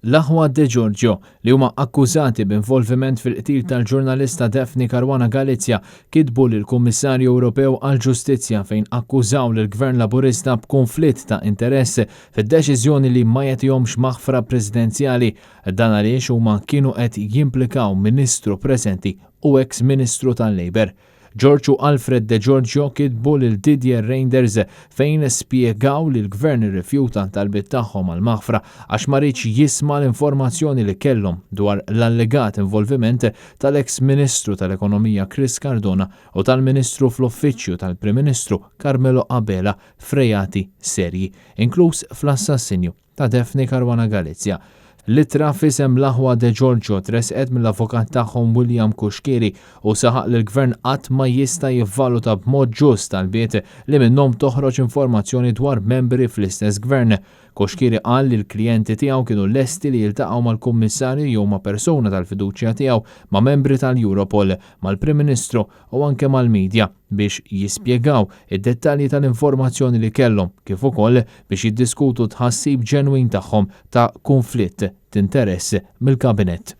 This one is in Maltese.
L-aħwa De Giorgio, li huma akkużati b'involviment fil-qtil tal-ġurnalista Daphne Caruana Galizia, kitbu lill-Kummissarju Ewropew għall-Ġustizzja fejn akkużaw lill-Gvern Laburista b'kunflitt ta' interess fid-deċiżjoni li ma jagħtihomx maħfra presidenzjali. Dan għaliex huma kienu qed jimplikaw Ministru preżenti u eks Ministru tal-Labour. George u Alfred De Giorgio kitbu lil Didier Reynders fejn spjegaw li l-Gvern irrifjuta t-talbiet tagħhom għal maħfra għax ma riedx jisma' l-informazzjoni li kellhom dwar l-allegat involviment tal-eks Ministru tal-Ekonomija Chris Cardona u tal-Ministru fl-Uffiċċju tal-Prim Ministru Carmelo Abela f'reati serji, inkluż fl-assassinju ta' Daphne Caruana Galizia. L-ittra f'isem l-aħwa De Giorgio tressqet mill-avukat tagħhom William Cuschieri u saħaq li l-Gvern qatt ma jista' jivvaluta b'mod ġust talbiet li minnhom toħroġ informazzjoni dwar membri fl-istess Gvern. Cuschieri qal li l-klijenti tiegħu kienu lesti li jiltaqgħu mal-Kummissarju jew ma' persuna tal-fiduċja tiegħu, ma' membri tal-Europol, mal-Prim Ministru u anke mal-media biex jispjegaw id-dettalji tal-informazzjoni li kellhom kif ukoll biex jiddiskutu t-tħassib ġenwin tagħhom ta' kunflitt t'interess mill-Kabinett.